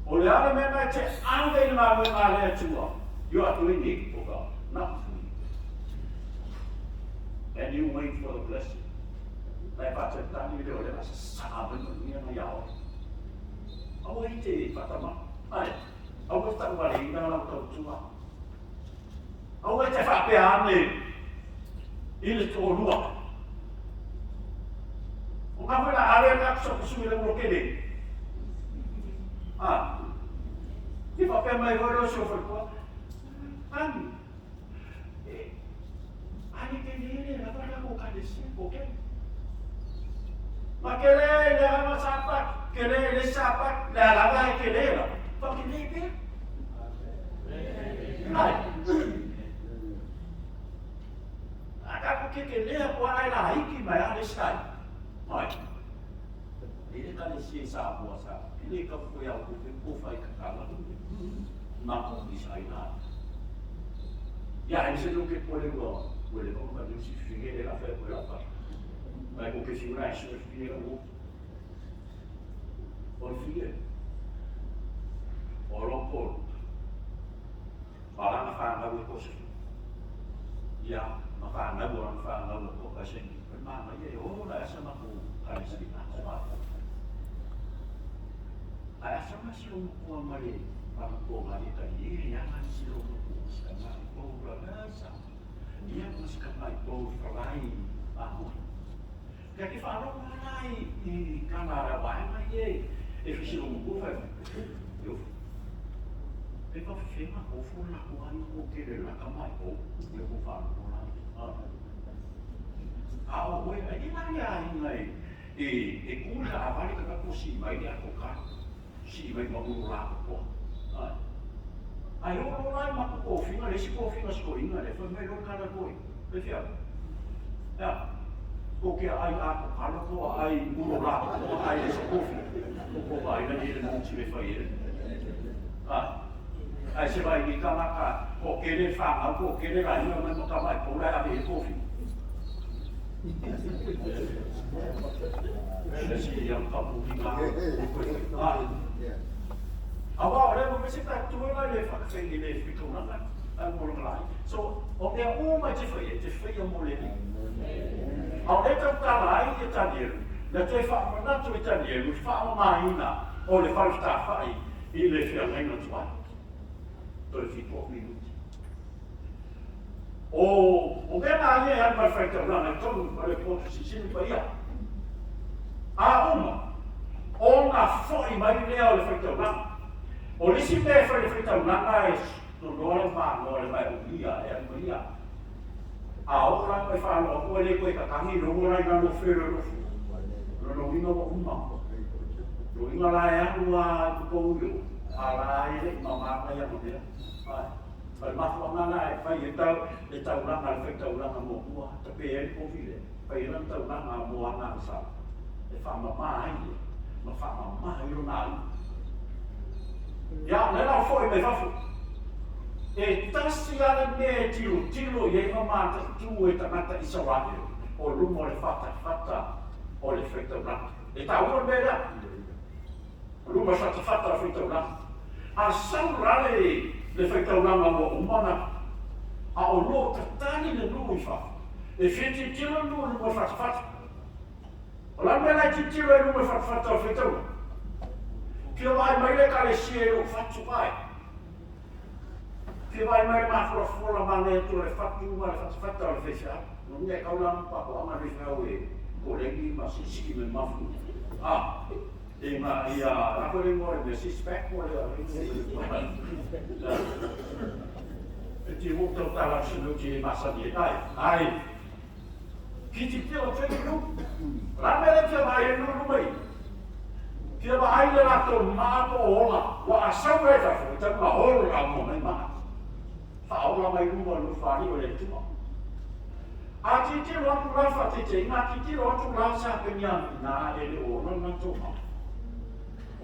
O le a le mea na e te ave i le galuega a le Atua, you are doing it for God, not for you. And you wait for the blessing. Na e faatalitali le o le sasaa mai manuia na ia oe. Aua i te faatama. Ai, aua te tauvaleina lau tautua. Aua e te faapea ane i le toalua. O ngā whai la are ngā kusakusu i le uro kele. Ah. Ki whapea mai hoi reo si o whaikua. Ani. E, ani te lele la whaka ko kane si ko kele. Ma kele le ama sapak, kele le sapak, le alava e kele la. Fa kele pea. Ai. A ka ko ke ke lea ko ai la hiki mai a le sky. Ai. E le ka le sie sa mo sa. E le ka ko ya ko ke ko fai ka ka la. Ma ko ni sa ina. Ya e se no ke ko le go. Ko le ko ka ni si fi le la fe ko la fa. Mai ko ke si una se fi le go. O le fie. O loko. Ma lana whanau e Kosefu. Ia, ma whanau o lana whanau e ko Kasengi. O le māngaia e ola e asa ma ko Kalesi a ko a. A asa ma si o mokua ma le whanau ngā e tari e ia ngā si o mokua si ka ngā i pōura nasa. Ia ngā si ka ngā i pōura whalai a hoi. Kia te whaalogo ana i i kana ra waenga i e e whisi o mokua whai whai. Yo. Pe ka whiwhenga ko fo la ko ai ko ke le la ka mai ko le ko whaalogo la. A o hoi ai i la le a inga e e e kula a wale ka ko si mai le a ko ka si mai ma uru la ko ko. Ai. Ai o lo lai ma ko ko finga le si ko finga si ko inga le whai mai lo kana koi. Pe whia. Ia. Ko ke ai a ko kalo ko ai uro la ko ko ai le sa kofi. Ko ko ai na ni le mo ti le whai e. Ai. Ai se vai ni tangata ko ke le whangau ko ke le rai mai ma ka mai ko lai ave e kofi. Le si ia ka pu ki ngā. Ai. Awa o le mo me se ta tu lai le whakawhengi le whitonga ai mo longa lai. So, o mea uma e te whai, e te whai a mo le ni. A o le tautala ai i e Tanielu, na toe whaamanatu i Tanielu, whaamamaina o le whare whai i le whiangaina tuai. Toe whitoa minuti. O, o mea ngā ia e alu mai whai tauranga i tonu, ma le pōtu sisini pa ia. A uma, o ngā whai mai lea o le whai tauranga. O lisi mea e whai le whai tauranga e nonoa le mānoa le mai o ia e alu mai ia. A o la koe whāloa koe le koe kakangi rongo lai ngā no whero no fu. Rono winga wa uma. Ro inga la e alu a i ko io. A la e le ma māna ia ma mea. Ai. O le mafuanga la e whai e tau, le tauranga, le whai tauranga mō mua, ta pē ai ko vile, whai e lan tauranga mō anga sa. E whaamama ai le, ma whaamama ai rona ai. Ia, le lau foi mai fafo. E tasi a le mea e tiro tiro i ai ma mātaitu e tangata Isarael o luma o le whatawhata o le whai tauranga. E tāua le mea lea. O luma whatawhata o le whai tauranga. A sau rale le whai tauranga ua uma na, a o lo tatani le nuu i fafo. E whititiro nuu luma o le whatawhata. O la mea lai titiro e luma whatawhata o whaitaua. Fia vaai mai le ekalesia i lou fatu ai. Fia vaai mai le mafolafola ma le atu o le fatu ma le fatafata o le faifeau. No mea e kaula ma pakoaga le faifeau e kolegi ma siisii me mafu. Ah, e ngā ia, la koe le ingoa le mea six pack po le E ti mo tau tala sinu ti e masani e ai. Ai. Ki ti tiro te nu. La mea le fia vaai e nu mai. Fia vaai le latou maa po ola. Ua a sau ai fafo i tau na holo la mo mai maa. Whaola mai luma nu whari o le tua. A ti tiro atu la whatete, i ngā ti tiro atu la sa penia nā e le ola na tō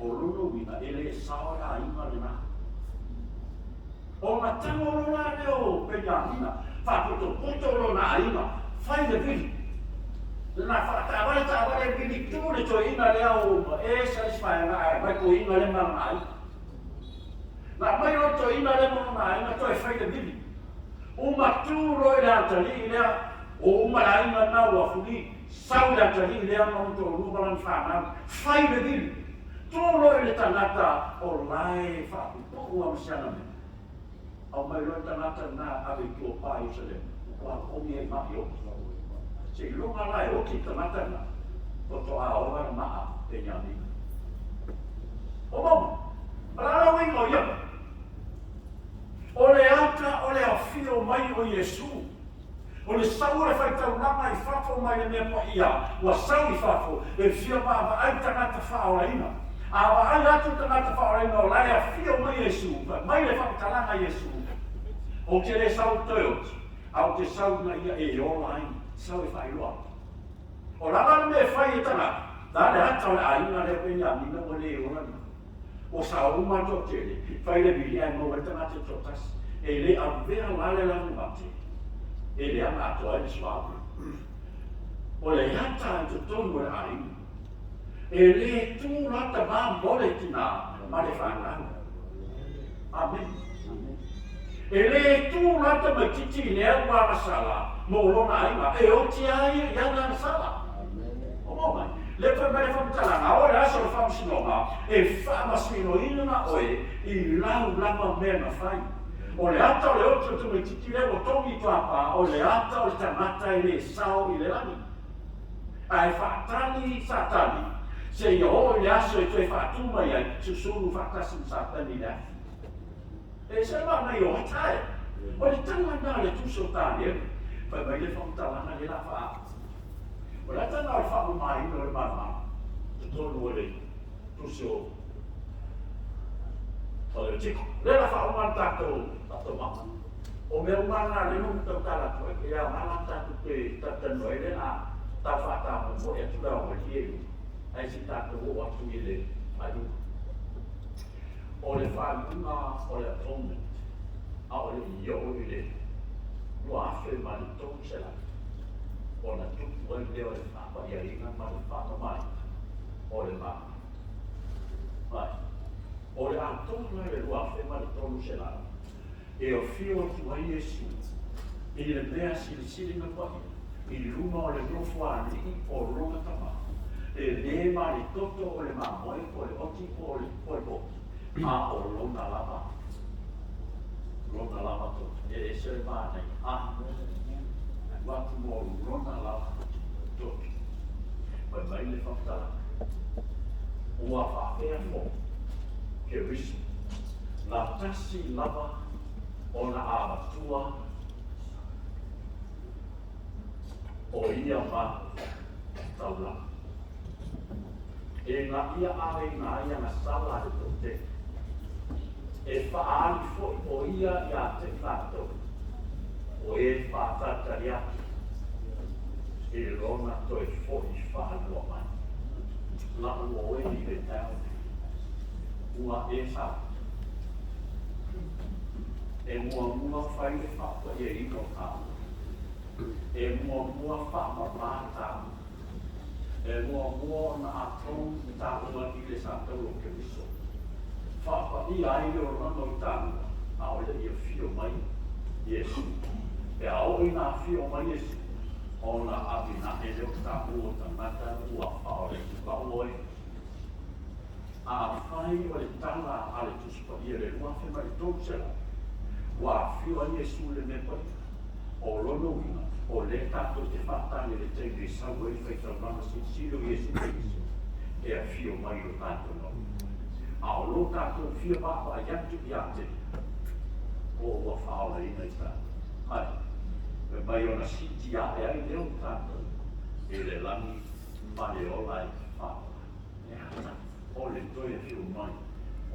O lolo wina e le sao la inga le nā. O na tango lo la lea o Peniamina, faapotopoto lona aiga, fai le vili. Na faataavale taavale vili tu le toeaina lea o e satisfy ana ae mai toeaina lea ma lana aiga. Na aumai loa le toeaina lea ma lona aiga toe fai le vili. Uma tu loa i le atalii lea, ua uma le aiga lena ua fuli, sau le atalii lea ma lona toalua ma lana fanau, fai le vili. Tu loa i le tagata o la e faapupuu lava ma si ana mea. Aumai loa le tagata lena ave i tua o pa i Ierusalema, ua omi ai ma'i oti. Seiloga la e oti le tagata lena, faatoa ola le maa Peniamina. O mauma, o le a le uiga o ia mea? O le ata o le afio mai o Iesu. O le sau o le faitaulaga i fafo mai le mea paia, ua sau i fafo e fia vaavaai tagata faaolaina. A vaai atu tagata faaolaina o la e afio mai Iesu, fai mai le faamatalaga a Iesu, Ou te le sau toe oti, a ou te sau ina ia e ola ai, sau e faailoa atu. O le a la le mea e fai e tagata? La le ata o le aiga lea o Peniamina ua le ola nei. Ua sao uma le toatele, fai le vili ae maua ai le tagata e toatasi. E le avea la le lavumate e leaga atoa ai le suauu. O le ata i totonu o le aiga. E le tu la tama mo le tina ma le fanau. Amene. E le tu la tamaititi i le au agasala mo lona aiga, e oti a ia i ana agasala. O maua mai? Lea fai mai le faamatalaga, a oo i le aso o le faamasinoga, e faamasinoina na oe i lau lava mea na fai. O le ata o le oti o le tamaititi lea ua togi i tuapa, o le ata o le tagata e le sao i le lagi. Ae faatali Satani seia oo i le aso e toe faatu mai ai, susunu faatasi ma Satani i le afi. E ese le manaia o ata e. O le tala lena a le Tusi o Tanielu, fai mai le faamatalaga lea la faa. O le ata lena o le faamamaina o le malumalu, totonu o le Tusi o Levitiko. Lea la faauma le tatou tatou mama. O mea uma na lea na ou tautala atu ai, e le aoga la tatou toe talatalanoa ai lea a tau faatamoemoe atu le aomalie i luga, ae se i tatou oo atu i le faaiuga. O le faaiuga o le atonement, a o le i oo i le 2300, ona tupu ai lea o le faapaiaina ma le faamamaina o le malu. Mai. O le atoa la le 2300, e afio atu ai Iesu i le mea silisili na paia i luma o le nofoalii o lona Tama, e le ma le toto o le mamoe po o le oti po o le poki, a o lona lava, lona lava toto. E ese le manaia, a avatu mo lona lava toto. Fai mai le faamatalaga, ua faapea foi Keriso, na tasi lava ona avatua o ia ma taulaga, ina ia aveina ai ana sala a le toatele, e faaali foi o ia ia te i latou o e faatalitali atu i lona toe foi faalua mai. Lau oe i le taeao nei, ua e sau e muamua fai le faapaiaina o taua, e muamua faamama taua, e muamua ona atonu taua i le sataua o Keriso, faapaia ai le olaga o taua a o le i afio mai Iesu. Pe a oo ina afio mai Iesu, ona avinae lea o taua o tagata ua faaolaina. Lau oe. Afai o le tala a le Tusi Paia i le 2300, ua afio ai Iesu i le mea paia, o lona uiga, o lea tatou te faatali i le taimi e sau ai le faitaulaga silisili o Iesu Keriso e afio mai i lo tatou maota. A o lo tatou fia vaavaai atu ia te ia, o ua faaolaina i tatou. Ai, fai mai ona siti ae ai lea o tatou i le lagi ma le ola e faaola. E ata o le toe afio mai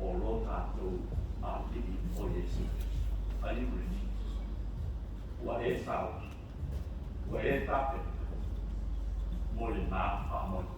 o lo tatou Alii o Iesu Keriso. Are you ready? Ua e saoa, ua e tapena mo lena faamoemoe.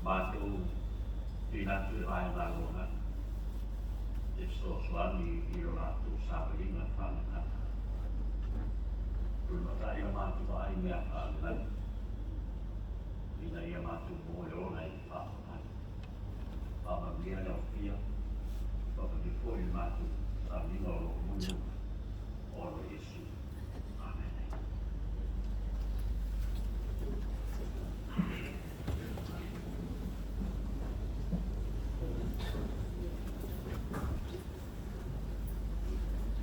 Matou Tuuina atu i le vaega a le Lona e fesoasoani i lo latou savaliga faagagana. Tulimatai la matou vaai i mea faalelagi, ina ia matou maua le ola i le faafetai. Faamanuia le Ofia, faamanuia foi le matou savaliga o lo o mulimuli ona o Iesu.